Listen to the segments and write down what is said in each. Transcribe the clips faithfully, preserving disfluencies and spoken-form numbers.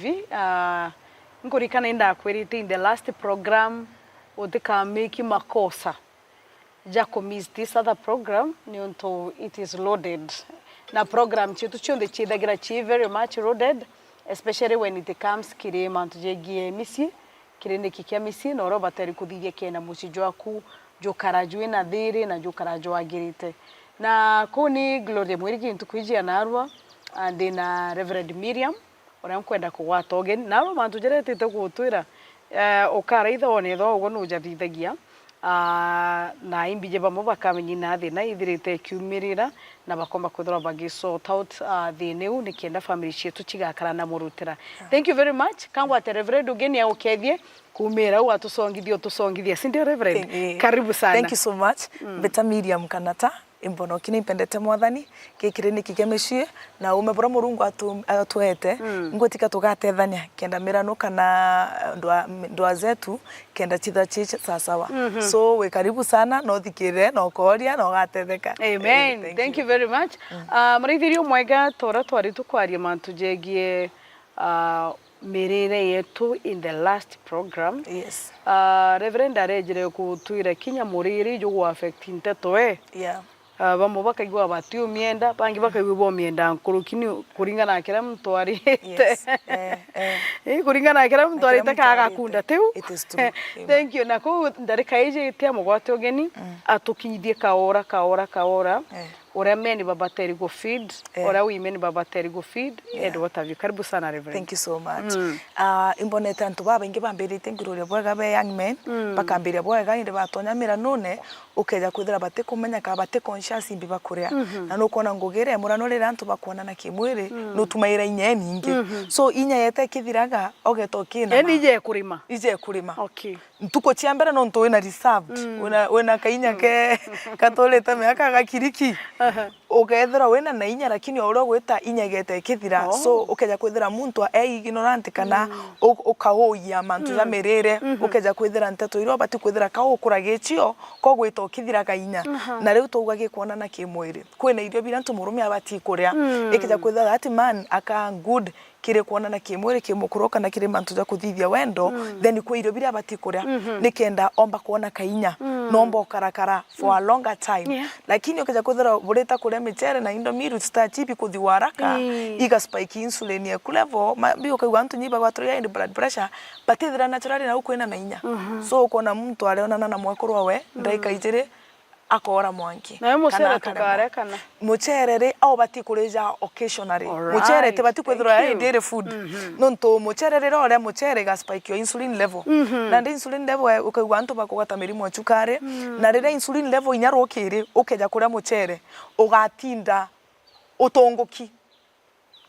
V, ah, nkurikana indakwirite in the last program, utikamake makosa ja ku miss this other program, niuntu it is loaded. Na program cietu cionthe ciithagira ci very much loaded, especially when it comes kiri mantu jegie micii, kirindiki kia micii, na uria ubateri kuthithia kenda mucii jwaku jukara jwina thiri na jukara jwagirite. Na kuu ni Gloria Mwirigi ntuku iji ya narua, ah, ndi na Reverend Miriam, uria nkwenda kugwata ugeni. Narua mantu jaria etite gutwira, eh, ukaraitha wone ethwa uguo nujathithagia. Ah, na imbiji bamwe bakamenya ina thina ithirite ikiumirira na bakomba kwithirwa bagi sort out, ah, thina iu nikenda family cietu cigakara na murutira. Thank you very much. Kangwate Reverend ugeni aukethie kumira u atusongithie utusongithia. Si ndio, Reverend? Thank you. Karibu sana. Thank you so much. Mbeta Miriam Kanata, imbonoki ni mpendete Mwathani, gikiri ni kigia micii, na ume buria Murungu atu-, atwete, ngwitika tugatethania, kenda mirano kana ndwa, ndwa zetu, kenda chitha chi sasawa. So, wi karibu sana, na uthikire, na ukoria, na ugatetheka. Amen. Eh, thank you very much. Ah, muraithiria umwega, tora twari tukwaria mantu jegie, ah, mirire yetu in the last program. Yes. Ah, Reverend arejire gutwira kinya murire jugu affect nteto, eh. Yeah. Ah, bamwe bakaigua batiumienda, bangi bakaigua bomienda nkuruki ni kuringana na kiria muntu arite. Yes. Eh, eh. Eh, kuringana na kiria muntu arite, kana agakunda tiu. It is true. Amen. Thank you. Na kuu ndarika iji itia mugwate ugeni, atukinyithie kaora, kaora, kaora. Eh. Uria men babateri gu feed, eh, uria women babateri gu feed, yeah, and what have you. Karibu sana, Reverend. Thank you so much. Ah, imbonete antu babaingi bambirite ngiruria bwega be young men, bakambiria bwega, indi batonya miranone, ukeja kwithira batikumenya kana bati conscious imbi bakuria. Na nukwona ngugi iria imurano riria antu bakwonana kimwiri, nutumaira inya inyingi. So, inya yete ikithiraga, ugeta ukinama. Yani ije kurima? Ije kurima. Okay. Ntuku cia mbere nontu wina reserved, wina, wina kainya ke katurite miaka gakiriki. Ukethirwa wina na inya, lakini o uria ugwita inya igeta ikithira. Oh. So, ukeja kwithira muntu e ignorant kana u-, ukauya mantu ja mirire, ukeja kwithira nteto iria ubati kwithira ka ukuragia icio, ko gwita ukithiraga inya. Na riu twauga gikwonana kimwiri. Kwina irio biria ntu murume abati kuria. Ikeja kwithira that man aka good kiri kwonana kimwiri, kimukuru, kana kiri mantu ja kuthithia wendo, then kwi irio biria abati kuria, nikenda omba kwona kainya, na omba ukarakara for a longer time. Yeah. Lakini ukeja kwithira burita kuria michere na indo miru, starch ibi kuthi haraka, iga spike insulin eku level, ma-, bi ukaigua antu nyi bagwatwa high blood pressure, batithira naturally nau kwina na inya. So, ukwona muntu areonana na mwekuru wawe, ndaika ijiri, akoora mwanki. Nawe mucere tukarekana? Mucere ri, aubati kurija occasionally. Alright. Mucere tibati kwithirwa i daily food. Nontu mucere riria uria mucere iga spike your insulin level. Nandi insulin level, eh, ukaigua antu bakugwata mirimu ya cukari. Na riria insulin level inya rukiri, ukeja kuria mucere, ugatinda utunguki.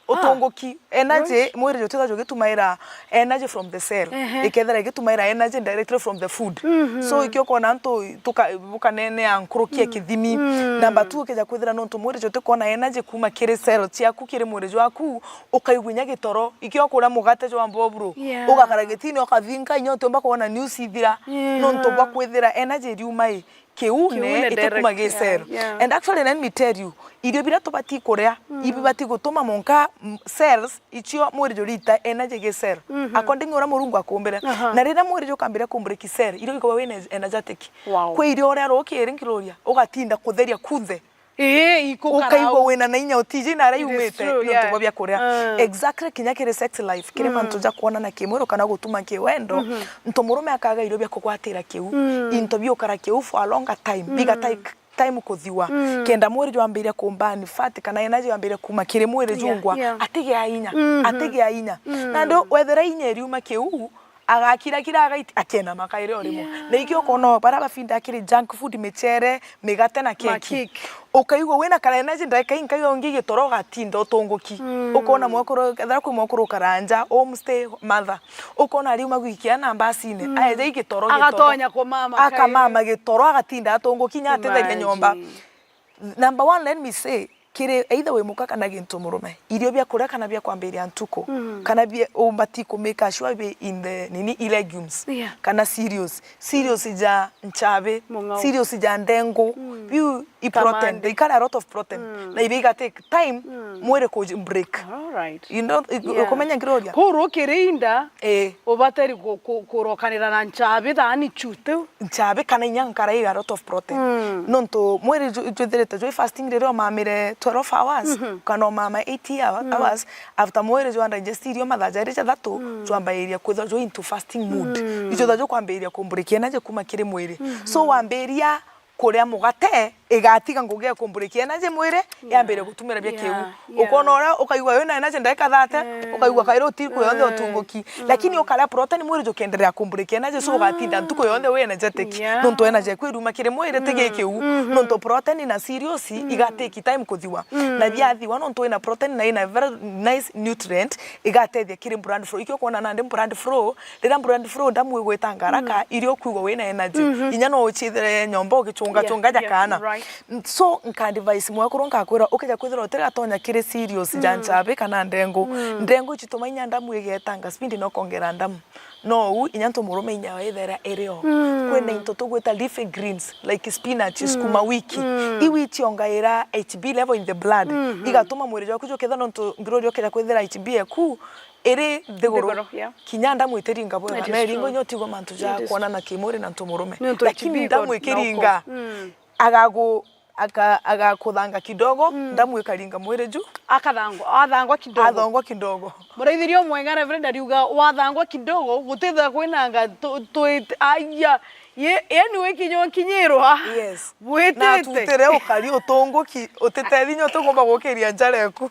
Utunguki, energy, mwiri jutithagwa jugitumaira energy from the cell. Ehe. Ikethira igitumaira energy directly from the food. So, ikio ukona antu tuka-, bukanenea nkuruki ya kithimi. Number two, ukija kwithira nontu mwiri jutikwona energy kuma kiri cell ciaku, kiri mwiri jwaku, ukaigua inya gitoro. Ikio ukuria mugate jwa mboburu, ugakara gitine, ukathinga inya utiumba kwona news ithira, nontu bwa kwithira energy iriuma i kiune, kiune itikuma gi cell. And actually, let me tell you, irio biria tubati kuria, ibibati gutuma monka, mm, cells icio mwiri jurita energy gi cell. According uria Murungu akumbire. Na riria mwiri jukambiria kumbreak cell, irio igwa wina energetic. Wow. Kwi irio uria rukiri nkiruria, ugatinda kutheria kunthe. Ii, ikukara ukaigua au. Wina na inya utiji na aria yumite, true, nontu bwa bia kuria. Exactly, kinya kiri sex life, kiri mantu ja kwonana kimwiri kana gutuma kiwendo, ntu murume akaga irio bia kugwatira kiu, into biukara kiu for a longer time, biga take time kuthiwa, kenda mwiri jwambiria kumburn fat kana energy yambiria kuma kiri mwiri jungwa, atigia inya, atigia inya. Nandi wethira inya iriuma kiu, agakirakira agaiti-, akenama kairi o rimwe. Na ikio ukona baria bafinda kiri junk food, michere, migate na keki. Ukaigua wina kara energy, ndagika inkai ungi gitoro ugatinda utunguki. Ukona mwekuru, ethira kwi mwekuru ukara nja, home stay mother. Ukona ariuma gwikia na mbasine, aeja i gitoro, gitoro. Agatonya kumama kairi. Akamama gitoro, agatinda atunguki, inya atitheria nyomba. Imagine. Number one, let me say, Kiri either wi muka kana gintu murume, irio bia kuria kana bia kwambiria ntuku, mm, kana bia, ubati ku make sure bi in the nini, i legumes, yeah, kana cereals. Cereals ja nchabi, mung'ao, cereals ja ndengu, mm, biu i protein, kamande, they carry a lot of protein. Mm. Na ibi iga take time, mm, mwiri ku break. All right. You know, i-, yeah, ukumenya ngiroria? Kuru kiri inda, eh, ubateri ku-, ku-, kurokanira na nchabi thaani chutu. Nchabi kana inya nkara iga a lot of protein. Mm. Nontu mwiri ju-, jwithirite jwi fasting riria umamire twelve hours, mhm, kana umama eight hour-, mm, hours, after mwiri jwa digest irio mathaa jairi jathatu, mm, jwambairia kwithirwa jwi into fasting mood. Mm. Ijo thajo kwambairia kumburikia energy kuma kiri mwiri. Mhm. So wambiria kuria mugate, igatiga ngugi ya kumburikia energy mwiri, yeah, yambire gutumira bia, yeah, kiu. Yeah. Ukona uria ukaigua wina energy ndagika thirty, mm, ukaigua kairi utiku yonthe, mm, utunguki. Mm. Lakini ukaria protein mwiri jukenderea kumburikia energy, so ugatinda ntuku yonthe wi energetic. Yeah. Nontu energy eku iruma kiri mwiri, ti, mm, gi kiu. Mhm. Nontu protein na cereals, mm, iga take time kuthiwa. Mm. Na biathiwa nontu wina protein na ina very nice nutrient, igatethia kiri blood flow. Ikio kwona nandi blood flow, riria blood flow ndamu igwitanga haraka, mm, irio ukwigua wina energy. Mhm. Inya no uchithire nyomba ugichunga, yeah, chunga, yeah, jakana. Right. So, nka advice mwekuru nkakwira, ukija kwithira utiratonya kiri cereals ja, mm, nchabi kana ndengu. Mm. Ndengu ichituma inya ndamu igetanga speed na ukongera ndamu. No u inya ntu murume inya withera irio. Mm. Kwina into tugwita leafy greens, like spinach, mm, sukuma wiki. Mm. Iu ichiongaira H B level in the blood. Mhm. Igatuma mwiri jwaku juketha nontu ngirori ukija kwithira H B eku iri nthiguru. Nthiguru, yeah. Kinya ndamu itiringa bwega. That is true. Na iringo inya utigwa mantu ja, it is true, kwonana kimwiri na ntu murume. Nontu H B iko na uko. Lakini ndamu ikiringa, mm, agagu-, aka-, agakuthanga kidogo, mm, ndamu ikaringa mwiri ju. Akathangwa, athangwa kidogo. Athangwa kidogo. Muraithiria umwega, Reverend ariuga, wathangwa kidogo, gutithira kwinanga tu-, twit-, aya, ye-, yani wikinywa kinyirwa. Yes. Witite. Na tutire ukari utunguki, utitethi inya utigomba gukiria njara eku.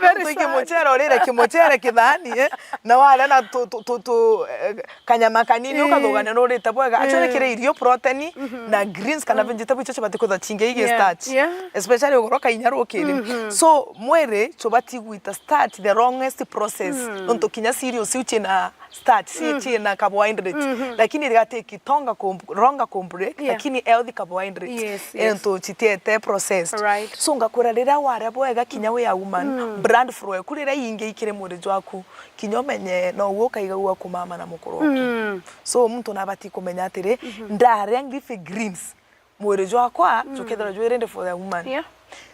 Very sad. Kimuchere urire kimuchere kithani, eh? Na waria na tu, tu, tu, tu, eh, kanyama kanini, eh, ukathugania nurite bwega. Actually, eh, kiri irio, protein, mhm, na greens kana, mm, vegetable icio cibati kwithirwa cingi igi, yeah, starch. Yeah. Especially ugoro kainya rukiri. Mhm. So, mwiri cubati gwita starch the longest process. Mm. Nontu kinya cereals iu ciina starch, ci-, mm, ciina carbohydrate. Mhm. Lakini riga take it longer ku-, longer ku break, yeah, lakini healthy carbohydrate. Yes, yes. Into citiete processed. Right. So ngakwira riria waria bwega kinya wi a woman, mm, blood flow eku riria ingi ikiri mwiri jwaku, kinya umenye no uo ukaigagua kumama na mukuru oku. Mm. So muntu nabati kumenya atiri, mhm, ndaria leafy greens, mwiri jwakwa, mm, jukethirwa jwi ready for the woman. Yeah.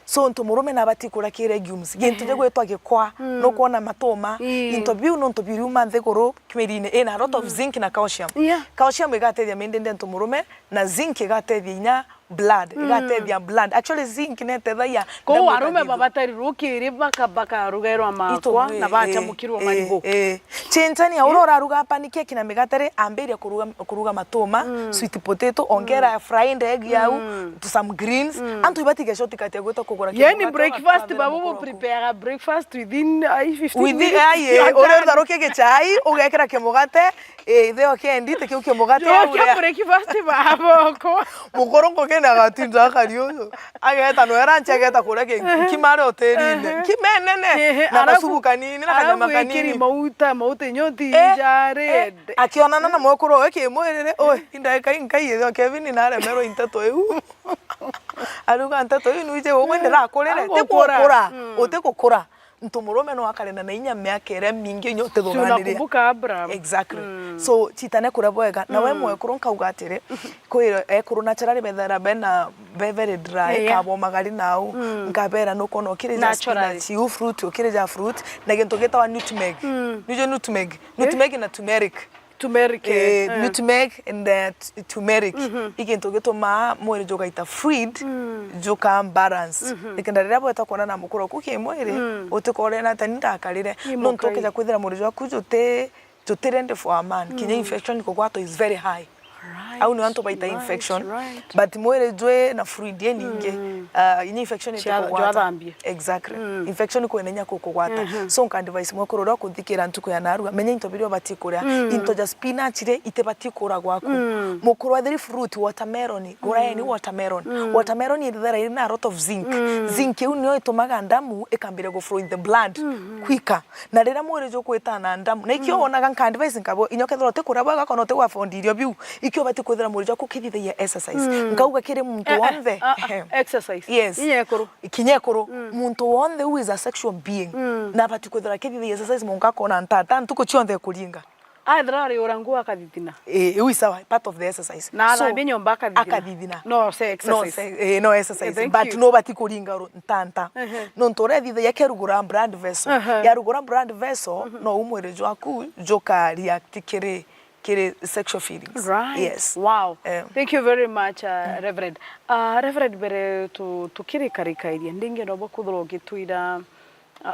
So, ntu murume nabati kuria ki legumes. Gintu, ehe, gigwitwa gikwa, mm, nukwona matuma. Ii. Into biu nontu biriuma nthiguru, mirine ina a lot of, mm, zinc na calcium. Yeah. Calcium igatethia mindinde ntu murume, na zinc igatethia inya blood, mm, igatethia blood. Actually, zinc netethagia. Kou ndamu arume ikathithua. Babatari rukiri baka-, bakarugairwa makwa, na bacamukirwa, ii, marigu. Ii. Chinchania, uria, eh, uraruga pancake na migate ri, ambiria kuruga, kuruga matuma, mm, sweet potato, ongera, mm, fried egg yau, mm, to some greens. Mm. Antu ibatiga shortcut ya gwita kugura. Yani, kimugate, breakfast, ugakwamira babu mukuru waku. Prepareaga breakfast within, ai, fifteen minutes. Within, ai, eh, uria utharukia gichai, ugekira kimugate, eh, ithe okendi, te kiu kimugate. Jokia uria. Breakfast baba oko. Mukuru ngugi na gatinda akari uyu. Ageta no era nchi, ageta kuria ki-, ehe, nkima ari hotelini. Ehe. Nkima enene, ehe, na, arabu, gacubu kanini, na, arabu, kanyama kanini. Ikiri mauta, mauta inyoti, eh, ija, eh, red. Akionana na mwekuru we kimwirire, oi, indagika inkai, ithio Kevin naremerwe i nteto iu. Aruga nteto iu, nwije, ugwe ndirakurire, agukura. Ti gukura, mm, uti gukura. Ntu murume no akare na inya miaka iria mingi inya utithuganire. Si unakumbuka Abraham? Exactly. Mm. So, chitane kuria bwega. Na we, mm, mwekuru nkauga atiri, kwi ekuru naturally bethera bena, be very dry, yeah, kabo magari nau. Mm. Nkabera nukwona ukirija, naturally, spinach, u fruit, ukirija fruit, na gintu gitawa nutmeg. Mm. Nuje nutmeg? Eh? Nutmeg na turmeric. Turmeric, eh, eh, eh. Nutmeg and, eh, t-, turmeric. Mhm. I gintu gitumaa mwiri jugaita fluid, mm, juka balance. Mhm. Nikenda riria bweta kwonana mukuru oku kimwiri, mm, utikore na tani ndakarire. Nontu ukija kwithira mwiri jwaku juti, juti ready for a man, kinya, mm, infection kugwatwa is very high. Right, au ni antu baita, right, infection. Right. But mwiri jwi na fluid inyingi, mm, ah, inya infection itikugwata. Jwathambie. Exactly. Mm. Infection kwina inya kukugwata. Mhm. So, nka advice mwekuru uria ukuthikira ntuku ya narua, menya into biria ubati kuria. Mm. Into ja spinach ri, itibati kura gwaku. Mm. Mukuru wa thiri fruit, watermelon, gura yani, mm, watermelon. Mm. Watermelon ithera iri na a lot of zinc. Mm. Zinc iu niyo itumaga ndamu ikambire gu flow in the blood, mhm, quicker. Na riria mwiri jukwitana ndamu, na ikio, mm, wonaga nka advice nkabo, inya ukethirwa uti kuria bwega, kana uti gwa afford irio biu, ikio ubati kwithira mwiri jwaku ukithithagia exercise. Mm. Nkauga kiri muntu Eh, eh, wonthe. Ah, ah, exercise. Yes. Kinya ekuru. Kinya ekuru. Mm. Muntu wonthe who is a sexual being, Mm. na abati kwithira akithithagia exercise mwanka akona ntata ntuku cionthe kuringa. Aethira ari urangu akathithina. Eh, iu isawa, part of the exercise. Na So, athambia nyomba akathithina. akathithina. No, se No, exercise. se, eh, no exercise. Eh, thank But you. no bati kuringa ru-, ntanta. Ehe. Nontu urethithagia kerugura blood vessel. Ehe. Yarugura blood vessel, Mhm. no u mwiri jwaku juka react kiri kiri sexual feelings. Right. Yes. Wow. Eh. Thank you very much, uh, Reverend. Uh, Reverend, mbere tu-, tukirikarikairia, ndingi no bakuthirwa ugitwira,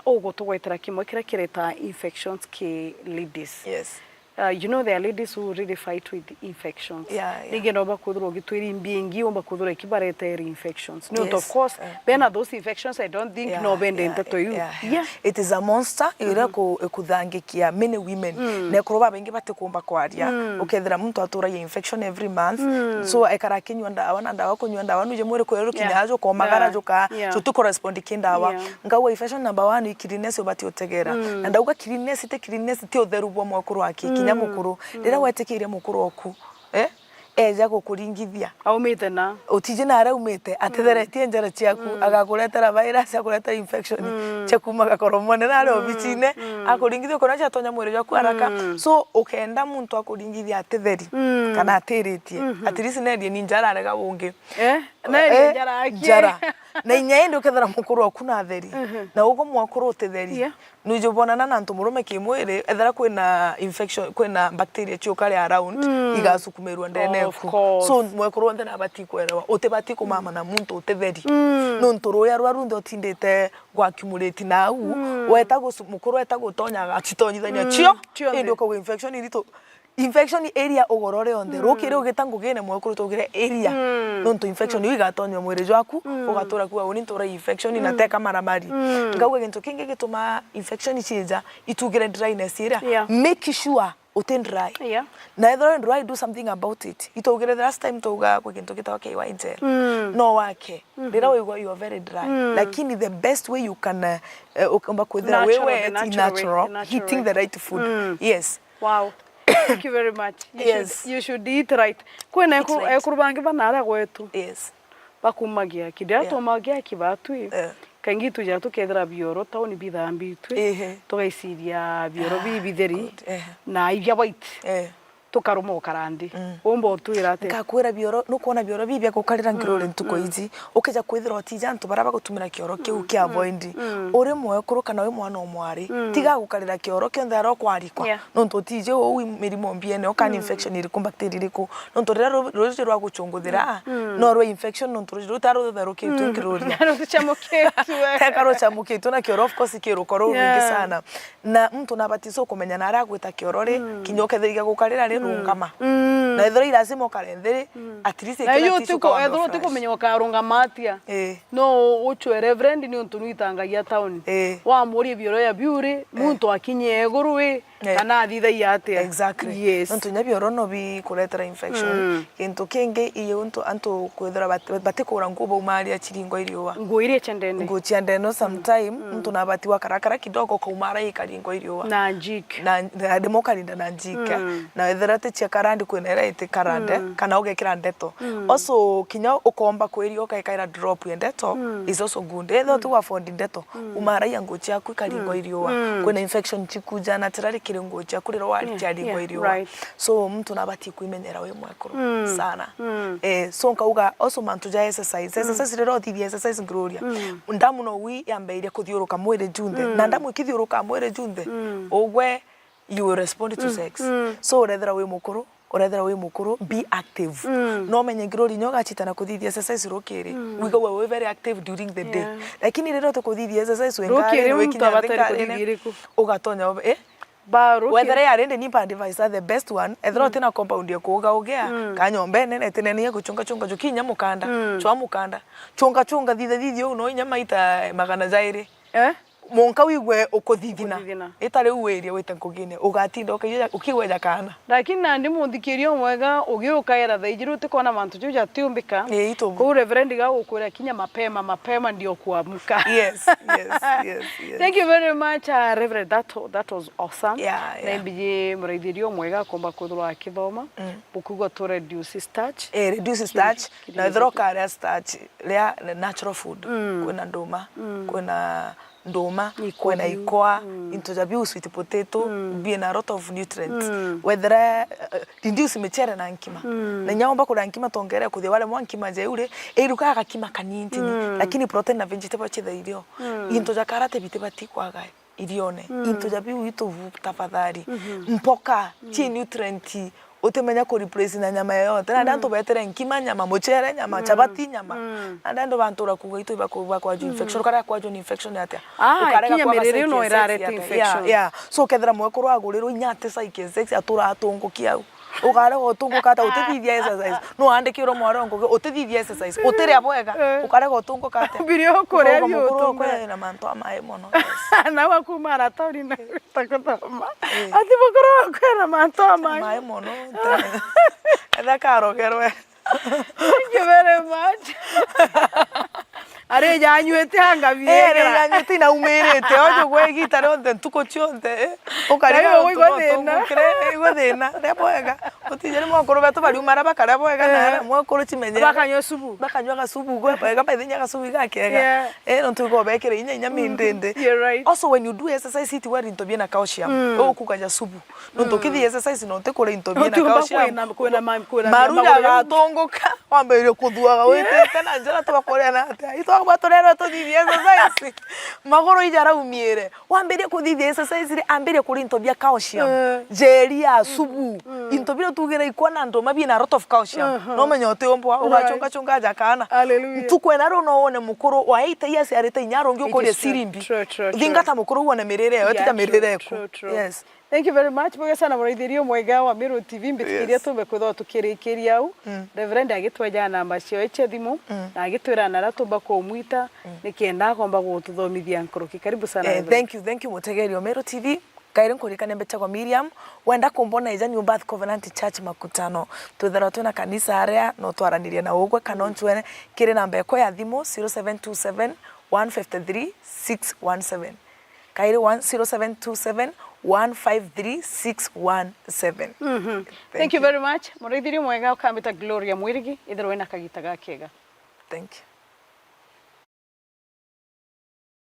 uh, ugutugwetera kimwe kiria kireta infections ki ladies. Yes. Uh, you know, there are ladies who really fight with infections. Yeah, yeah. Ndingi no bakuthirwa ugitwira imbi ingi umba kuthirwa ikibaretera infections. Ni untu, of Yes. course, Eh. bena those infections, I don't think Yeah, no bende yeah, nteto iu. yeah, yeah. Yeah. It is a monster iria Mhm. ku-, ikuthangikia many women. Mm. Na ekorwa babaingi batikumba kwaria, Mm. ukethira muntu aturagia infection every month. Mm. So, ekara akinyua ndawa na ndawa, kunyua ndawa, nuje mwiri kweru kinya Yeah. jukomagara Yeah. juka, Yeah. juti kurespond ki ndawa. Yeah. Ngauga infection number one i cleanliness ubati utegera. Mm. Na ndauga cleanliness ti cleanliness ti utheru bwa mwekuru waki, kinya Mm. mukuru. Riria Mm. wetikiirie mukuru oku, eh? eja gukuringithia. Aumite na? Utiji na aria aumite, atitheretie njara ciaku, Mm. agakuretera virus, akuretera infection Mm. cia kuma gakoromone na aria Mm. obicine, Mm. akuringithia ukona ciatonya mwiri jwaku haraka. Mm. So, ukenda muntu akuringithia atitheri, Mm. kana atiritie, Mhm. at least nendie ni njara arega bungi. Eh? Eh, Nendie njara aki. njara. Na inya indi ukethera mukuru waku na atheri, Mhm. na ugo mwakuru utitheri. Yeah. Nujubonana na antu murume kimwiri, ethera kwina infection, kwina bacteria ciukari around, Mm. igasukumirua ndene Of eku. course. So, mwekuru wonthe nabati kwerewa, utibati kumama na muntu utitheri. Mm. Nuntu ruya rwa runthe utindite gwa accumulate nau, Mm. weta gusu-, mukuru weta gutonya agacitonyithania Mm. cio, Cionthe. indi ukauga infection iritu. Infection area ugoro rionthe, Mm. rukiri ugita ngugine mwekuru tugire area. Mm. Nontu infection Mm. iu igatonya mwiri jwaku, Mm. ugatura kuuga, "Uni ntura infection na Mm. teka maramari." Mm. Ngauga gintu kingi gitumaa infection ciija, itugire dryness iria. Yeah. Make sure uti dry. Yeah. Na ethirwa wi dry, do something about it. Itugire the last time tuga kwi gintu gitagwa K Y gel. Mm. No wake. Mhm. Riria wigua you are very dry. Mm. Lakini the best way you can, uh, uh, ukomba kwithira wi Natural, the wet, natural way, natural, natural. Eating the right food. Mm. Yes. Wow. Thank you very much. You Yes. should, you should eat right. Kwina Eat ekuru, right. ekuru bangi bana aria gwetu. Yes. Bakumagia ki. Ndiria Yeah. tumagia ki batwi. Eh. Kaingi tuja tukethira bioro tauni bithambitwe. Ehe. Tugaiciria bioro Ah, bibitheri. Good. Ehe. Na ibia white. Eh. Tukaruma ukara nthi. Mm. Umba utwira atia? Nkakwira bioro, nukwona bioro bibi bia gukarira nkiruri Mm, ntuku mm. iji. Ukija kwithira utija antu baria bagutumira kioro kiu Mm, kia mm, avoid. mm. Uri mwekuru kana wi mwana o mwari, Mm. tiga gukarira kioro kionthe aria ukwarikwa. Yeah. Nontu utiji uu mirimo mbiene, ukani Mm. infection iriku, bacteria iriku. Nontu riria ru-, ruji rwa guchunguthira, Mm. no rwe infection nontu ruji ruu ta rutherukitue Mm. nkiruria. Ruticamukitue. Teka rucamukitue na kioro, of course, kiruko ruu rwingi Yeah. sana. Na muntu nabatiso kumenya na aria agwita kioro ri, Mm. kinya ukethira igagukarira ri, Mm. rungama. Mm. Na ethirwa i lazima ukare nthi ri, Mm. at least Na ikira iyo tissue utiku-, ukawambe ethirwa fresh. utikumenya ukarungama atia. Eh. No uchwe Reverend ni untu nwitangagia town. Eh. Wamurie bioro ya biuri, Eh. muntu akinye iguru wi, Eh. kana athithagia atia. Exactly. Yes. Nontu inya bioro no bikuretera infection. Mm. Gintu kingi, iyo untu antu kwithira bat-, batikura nguo baumaria chiringwa iriua. Nguo iria cia ndene. Nguo cia ndene sometime, Mm. muntu nabati wa karakara kidogo kaumara ikaringwa iriua. Na njik. Na, na ndimo karinda na njika. Mm. Na wethira ti cia karandi kwina ira iti karande, Mm. kana ugekira ndeto. Mm. Also, kinya ukomba kwiria ukekaira drop ya ndeto, Mm. is also good. Ethirwa Mm. tu afford ndeto, Mm. umaraia nguo ciaku ikaringwa Mm. iriua. Mm. Kwina infection chikuja naturally kiri nguo ciaku riria wari Yeah, ciaringwa yeah, iriua. right. So, muntu nabati kwimenyera wi mwekuru Mm. sana. Mm. Eh, so nkauga, also mantu ja exercise. Mm. Exercise riria uthithia exercise ngiruria. Mm. Ndamu no wi yambeirie kuthiuruka mwiri junthe. Mm. Na ndamu ikithiuruka mwiri junthe, Mm. ugwe, you will respond to Mm. sex. Mm. So urethira wi mukuru, urethira wi mukuru, be active. Mm. No menye ngiruria inya ugachita na kuthithia exercise rukiri. Mm. Wigagua wi very active during the day. Yeah. Lakini riria utikuthithia exercise wi Rukiri ngarine, wi muntu kinya nthi abatari ngarine, kuthithia iriku? ugatonya ube, eh? Ba, rukiri. Wethera ya rende ni pa advice are the best one. Ethera Mm. utina compound ya kuuga ugea, Mm. ka nyomba inene tinene ya guchunga chunga jukinya mukanda, Mm. chwa mukanda. Chunga chunga thitha thithi uu no inya maita magana jairi. Eh? Mwanka wigue ukuthithina. Ukuthithina. Ita riu wirie wite nkugine, ugatinda ukigweja kana. Lakini nandi muthikiriria umwega, ugiukaira thaa ijiri utikwona mantu jau jatiumbika. Ii, itumbika. Kuu Reverend gagukwira kinya mapema, mapema ndio kuamka. Yes, yes, yes, yes. Thank you very much, uh, Reverend. That, that was awesome. Yeah, yeah. Na imbiji muraithiria umwega akomba kwithirwa akithoma. Mm. Buku igwa tu reduce starch. Eh, reduce starch. Kiri-, na ithira ukaria starch, ria natural food. Mm. Kwina nduma, mm, kwina nduma, ikwa kwina biu, ikwa, mm, into ja biu, sweet potato, mm, biina a lot of nutrients. Mm. Wethira, eh, reduce michere na nkima. Mm. Na inya womba kuria nkima tongere kuthia waremwa nkima ja iu ri, irugaga gakima kanini, mm, lakini protein na vegetable chithe irio. Mm. Into ja karate bitibati kwaga irione. Mm. Into ja biu itu tafadhali. Mhm. Mpoka, mm, chi nutrient utimenya ku replace na nyama yoyote. Nandi, mm, antu betere nkima nyama, muchere nyama, mm, chapati nyama. Mm. Nandi antu bantura kuuga itu iba ku-, bakwajua, mm, infection. Ukarega kwajua ni infection atia? Ah, ukarega kinya kwa mirire saike no sex irarete atia? Infection. Yeah, yeah. So, ukethira mwekuru agurirwe inya ati saike sex, atura atungukia au. Ukarega utunguka atia? Utithithia exercise. No wandikirwe mwari wa ngugi, utithithia exercise. Utiria bwega. Eh. Ukarega utunguka atia? Birio kuria. Ukauga mukuru wakwa ena mantu a mai mono. Yes. Na wakuma ara tauni na takuthoma. Eh. Ati mukuru wakwa ena mantu a mai. Mai mono. Etha karogerwe. Thank you very much. Ari janyuite anga biegera. Eh, ari janyuite inaumirite. Ojo gwe igita rionthe, ntuku cionthe, eh. Ukaria. Nayo ugwe igwa thina. Igwa thina. Ria bwega. Utijeri mwakuru betu bariuma ara bakaria bwega na, eh, ara mwakuru chimenye. Bakanywa subu. Bakanywa gasubu gwe bwega, baithinya gasubu igakega. Yeah. Eh, nontu igobekire inya, inya, mm, mindindi. You're right. Also, when you do exercise, eat well into biena calcium. Mm. Ukukaja subu. Nontu, mm, ukithii exercise na utikuria into biena calcium, kwina, kwina ma-, kwina maru maguru jau jagatunguka, wambiririe kuthuaga witite na njira twakuria na atia. Itwakwa turerwe tuthithie exercise. Maguru ija raumiire. Wambiririe kuthithia exercise ri, ambiririe kuria into bia calcium. Eh. Njeri ya subu. Mm. Into biria tugira ikwa na nduma biina a lot of calcium. Mhm. No menye utiumbwa, right, ugachunga chunga aja kana. Hallelujah. Ntuku ena riu no wone mukuru wa eighty years arite inya arungi ukuria sirimbi. It is true, true, true, true. Thingata mukuru wone mirire yayo, tiga mirire eku. Yeah, true, true, true. Yes. Thank you very much. Bwega sana muraithiria umwega wa Meru T V, mbitikiria, yes, tumbe kwithirwa tukirikiria au. Mm. Reverend agitweja namba ciawe cia thimu, mm, na agitwira nara tumba kumwita, mm, nikenda akomba gututhomithia nkuruki. Karibu sana, eh, Reverend. Thank you, thank you, mutegeri wa Meru T V. Kairi nkurikania mbetagwa Miriam, wenda kumbona ija New Birth Covenant Church Makutano. Twithirwa twina kanisa aria, no twaranirie na ugwe kana, mm, uncwene kiri namba ekwa ya thimu, zero seven two seven, one five three, six one seven. Kairi one, zero seven two seven, one five three, six one seven. Mhm. Thank you. Thank you very much. Muraithiria mwega ukambita Gloria Mwirigi, ithirwa wina kagita gakega. Thank you.